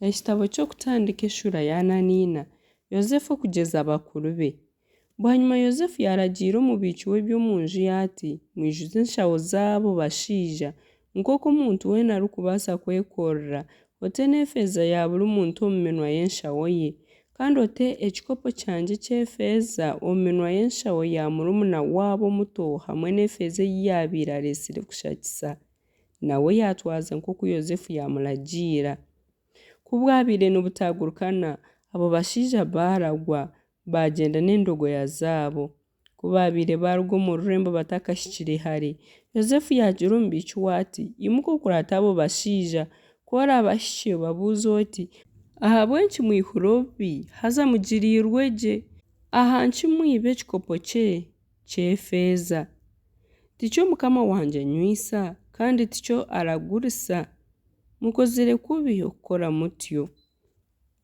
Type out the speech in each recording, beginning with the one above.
Ekitabo ky'Okutandika eshuura ya ana na ina. Yosefu okugyeza bakuru be. Bwanyima Yosefu yaaragiira omubiiki w'eby'omu nju ye ati, Mwijuze enshaho z'abo bashaija, nk'oku omuntu weena arikubaasa kwekorera, ote n'efeeza ya buri muntu omu minwa y'enshaho ye. Kandi ote ekikopo kyangye eky'efeeza omu minwa y'enshaho ya murumuna waabo omuto hamwe n'efeeza ei yaabaire areetsire kushakisa. Nawe yaatwaza nk'oku Yosefu yaamuragiira. Ku bwabaire nibutaagurikana, abo bashaija baaragwa, baagyenda n'endogoya zaabo. Ku baabaire baaruga omu rurembo batakahikire hare, Yosefu yaagira omubiiki we ati, Imuka okurate abo bashaija, ku oraabahikye obabuuze oti, Ahabw'enki mwihura obubi, haza mugiriirwe gye? Ahanki mwiba ekikopo kye ky'efeeza? Tikyo mukama wangye anywaisa, kandi tikyo aragurisa? Mukozire kubi okukora mutyo.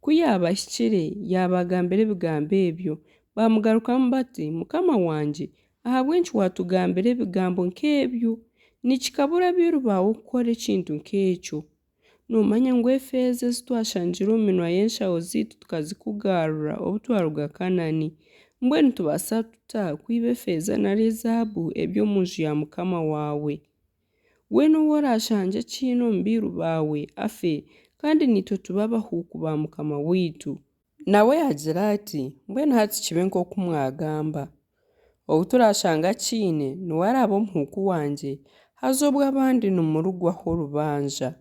Ku yaabahikire, yaabagambira ebigambo ebyo. Baamugarukamu bati, Mukama wangye, ahabw'enki waatugambira ebigambo nk'ebyo? Nikikabure abairu baawe okukora ekintu nk'ekyo. Noomanya ngu efeeza ezi twashangire omu minwa y'enshaho zaitu tukazikugarura obu twaruga Kanaani. Mbwenu nitubaasa tuta kwiba efeeza nari ezaabu eby'omu nju ya mukama waawe? Weena ou oraashangye akiine omu bairu baawe, afe, kandi naitwe tube abahuuku ba mukama waitu. Nawe yaagira ati, Mbwenu hati kibe nk'oku mwagamba. Ou turaashange akiine, niwe araabe omuhuuku wangye, haza obwo abandi nimurugwaho orubanja.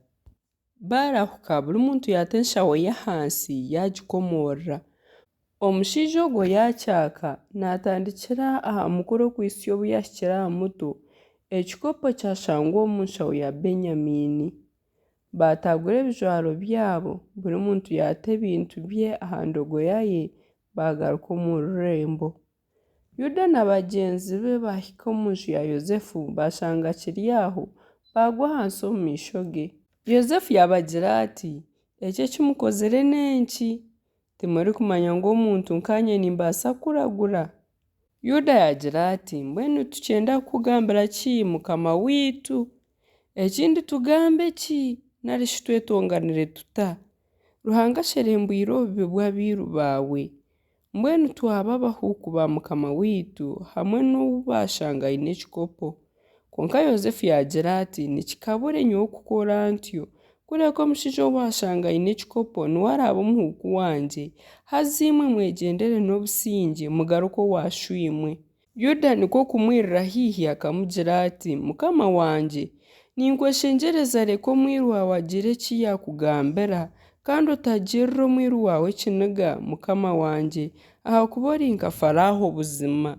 Baarahuka buri muntu yaata enshaho ye ahansi yaagikomoorora. Omushaija ogwo yaakyaka, naatandikira aha mukuru okuhitsya obu yaahikire aha muto, ekikopo kyashangwa omu nshaho ya Benyamiini. Baataagura ebijwaro byabo, buri muntu yaata ebintu bye aha ndogoya ye, baagaruka omu rurembo. Yuda na bagyenzi be baahika omu nju ya Yosefu, baashanga akiri aho, baagwa ahansi omu maisho ge. Yosefu yaabagira ati, Eki eki mukozire n'enki? Timurikumanya ngu omuntu nkaanye nimbaasa kuragura? Yuda yaagira ati, Mbwenu nitukyenda kukugambira ki, mukama waitu? Ekindi tugambe ki, nari shi twetonganire tuta? Ruhanga asherembwire obubi bw'abairu baawe. Mbwenu twaba abahuuku ba mukama waitu hamwe n'ou baashanga aine ekikopo. Kwonka Yosefu yaagira ati, Nikikabure nyowe kukora ntyo! Kureka omushaija ou waashanga aine ekikopo niwe araabe omuhuuku wangye, haza imwe mwegyendere n'obusingye mugaruke owa shoimwe. Yuda nikwo kumwirira haihi akamugira ati, Mukama wangye, ninkweshengyereza reka omwiru waawe agire eki yaakugambira, kandi otagirira omwiru waawe ekiniga, mukama wangye, ahakuba ori nka Faraaho buzima.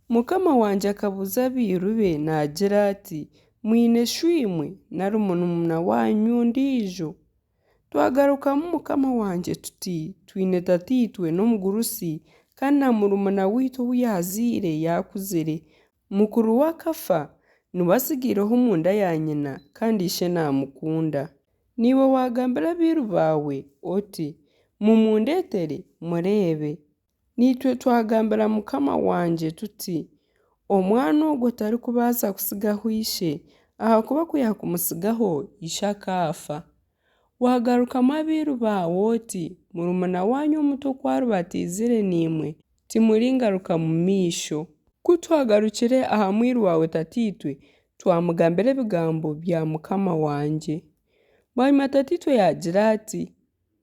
Mukama wangye akabuuza abairu be naagira ati, Mwine shoimwe nari murumuna waanyu ondiijo? Twagarukamu mukama wangye tuti, Twine tataitwe n'omugurusi, kandi na murumuna waitu ou yaazaire yaakuzire. Mukuru we akafa, niwe atsigaireho omu nda ya nyina, kandi ishe naamukunda. Naiwe waagambira abairu baawe oti, Mumundeetere, mureebe. Naitwe twagambira mukama wangye tuti, Omwana ogwo tarikubaasa kutsigaho ishe, ahakuba ku yaakumutsigaho, ishe akaafa. Waagarukamu abairu baawe oti, Murumuna waanyu omuto ku ariba ataizire naimwe, timuringaruka mu maisho. Ku twagarukire aha mwiru waawe tataitwe, twamugambira ebigambo bya mukama wangye. Bwanyima tataitwe yaagira ati,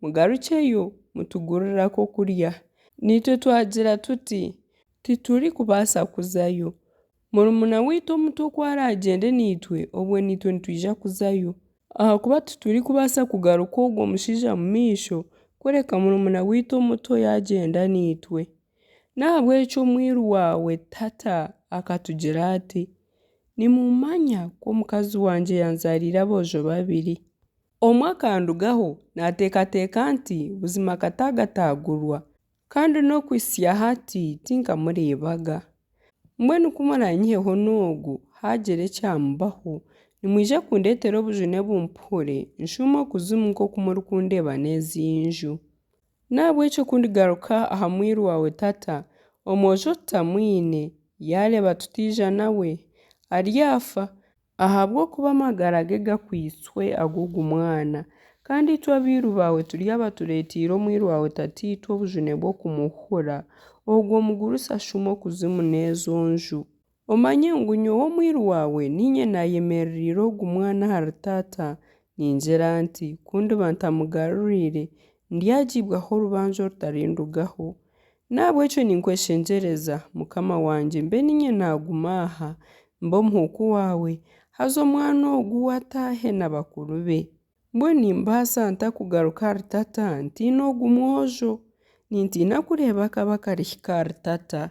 Mugarukyeyo, mutugurire ak'okurya. Naitwe twagira tuti, Titurikubaasa kuzayo. Murumuna waitu omuto ku araagyende naitwe, obwo naitwe nitwija kuzayo. Ahakuba titurikubaasa kugaruka ogwo mushaija mu maisho, kureka murumuna waitu omuto yaagyenda naitwe. N'ahabw'ekyo omwiru waawe tata akatugira ati, Nimumanya ku omukazi wangye yanzaariire aboojo babiri. Omwe akandugaho naateekateeka nti, Buzima akataagataagurwa, kandi n'okuhitsya hati tinkamureebaga. Mbwenu ku muraanyiheho n'ogu, haagira ekyamubaho, nimwija kundeetera obujune bumpuhure, nshuume okuzimu nk'oku murikundeeba n'ezi nju. N'ahabw'ekyo ku ndigaruka aha mwiru waawe tata, omwojo tutamwine, yaareeba tutaija nawe, aryafa. Ahabw'okuba amagara ge gakwaitswe ag'ogu mwana. Kandi itwe abairu baawe turi abatureeteire omwiru waawe tataitwe obujune bw'okumuhuhura, ogwo mugurusi ashuuma okuzimu n'ezo nju. Omanye ngu nyowe omwiru waawe niinye naayemerereire ogu mwana ahari tata, ningira nti, Ku ndiba ntamugarwire, ndyagiibwaho orubanja orutarindugaho. N'ahabw'ekyo ninkweshengyereza, mukama wangye, mbe niinye naaguma aha, mbe omuhuuku waawe, haza omwana ogu we ataahe na bakuru be. Mbwenu nimbaasa nta kugaruka ahari tata ntaine ogu mwojo? Nintiina kureeba akabi akarihika ahari tata.